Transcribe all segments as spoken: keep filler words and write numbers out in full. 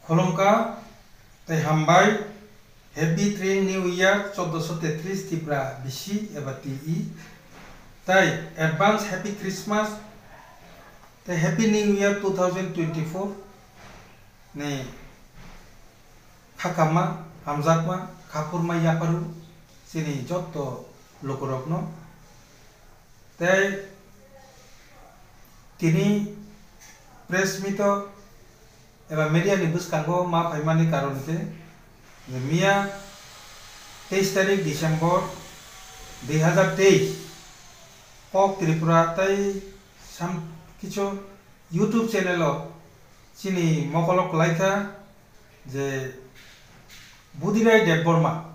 Khulumkha tei hambai. Happy Train New Year chaudoso tetris Tipra bisi eba T E. Tai advance Happy Christmas tei Happy New Year two thousand twenty-four ni khakama, hamjakma, khaphurma yapharu chini jotto lukurokno. Tei tini press meet o eba media ni bwskango ma phaimani karon khe je miya teis tarik December dui hazar teis Kok Tripura tei sam kichu YouTube channel o chini mokolo kwlaikha je Budirai Debbarma,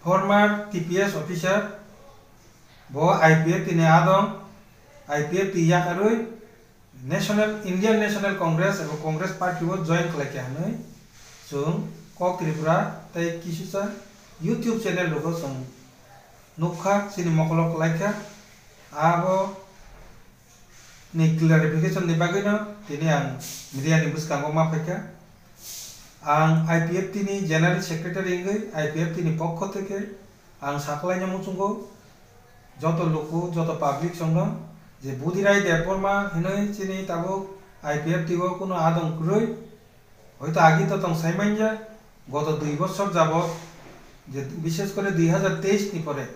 former T P S officer, bo I P F T ni adong, I P F T yakarwi National, Indian National Congress eba Congress party o join khlaikha hinwi chwng Kok Tripura tei kisusa YouTube channel rogo chwng nukha, chini mokolo kwlaikha. Abo ni clarification ni bagwino tini ang media ni bwskango ma phaikha. Ang I P F T ni General Secretary wngwi I P F T ni pokho theke ang sakhlaina muchungo joto luku, joto public songno je Budirai Debbarma hinwi chini tabuk I P F T o kuno adong kwrwi. Hoito agi to tong sai manya, goto dui bosor jabot, je bishes kore dui hazar teis ni pore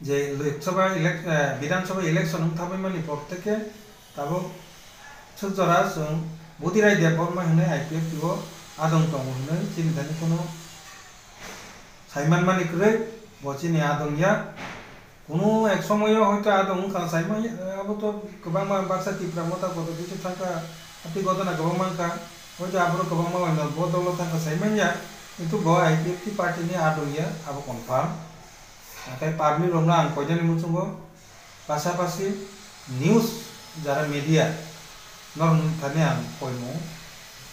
je Lok Sabha elec-, eh, Bidhan Sabha election wng thabai mani por theke tabuk swk jora chwng Budirai Debbarma hinwi I P F T o adong tongo hinwi chini thani kuno sai manmani kwrwi bo chini adong ya. Kunu ek somoyo hoito adong wngkha saimanya, abo to kwbangma baksa Tipra motha kotor bithi thangkha, ati godona kwbangma wngkha, hoito aborok kwbangma bai bodolo thangkha saimanya, kintu bo I P F T party ni adong ya, abo confirm. Nakhai public rokno ang koinani muchungo, pasapasi news jara media, norok thani ang koimung,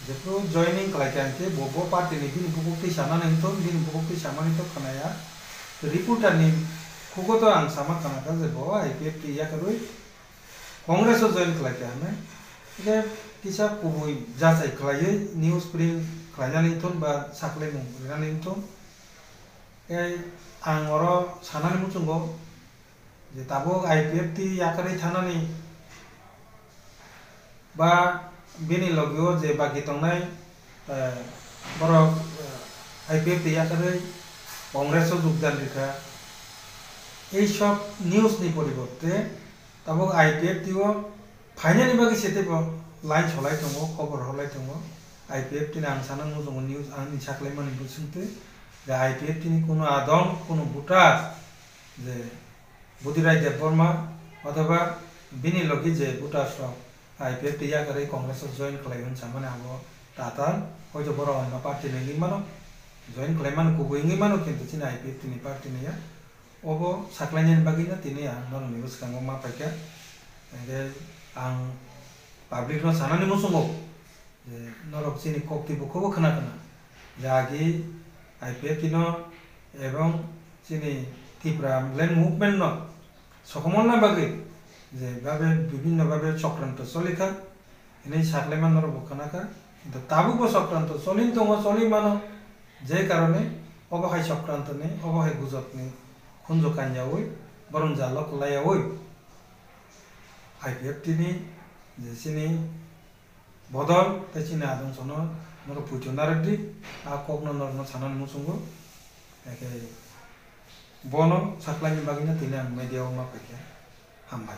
jephru joining khlaikha hinkhe bo, bo party ni bini bukhuk twi sanani wngthun, bini bukhuk twi samani to khnaya. Reporter ni khugo to ang sama khnakha je bo I P F T yakarwi Congress o join khlaikha hinwi. Hinkhe kisa kubui jachai khlaiwi news print khlainani wngthun ba saklaimung rinani wngthun. Tei ang oro sanani muchungo je tabuk I P F T yakarwi thanani ba bini logi o je bagi tongnai, eh, borok, eh, I P F T yakarwi Congress o jogdan rikha. Ei sob news ni poriborte tabuk I P F T o phainani bagwi se teibo line solai tongo, khobor rwlai tongo. I P F T ni ang sana muchungo news ani saklaimani bwswngtwi je I P F T ni kunu adong, kunu voter je Budirai Debbarma othoba bini logi je voters rok I P F T yakarwi Congress o join khlai hwn samani abo tatal, hoito borok onno party ni wngwi mano, join khlai mano kubui wngwi mano, kintu chini I P F T ni party ni ya. Obo saklainani bagwino tini ang norokni bwskango ma phaikha. Hinkhe ang public no sanani muchungo je norok chini koktwi bukhubo khna khna je agi I P F T no ebong chini Tipra Land Movement no sokomorna bagwi je babe bibhinno babe chokranto cholikha hinwi saklaima norokbo khna kha. Kintu tabukbo chokranto choli tongo, choli mano, je karone obo hai chokrantoni, obo hai gujokni khunju kanyaui borok jalo kwlaiyaui I P F T ni je chini bodol tei chini adong sono norok puitu narwkdi, a kokno norokno sanani muchungo. Hakhe bono saklaini bagwino tini ang media o ma phaikha. Hambai.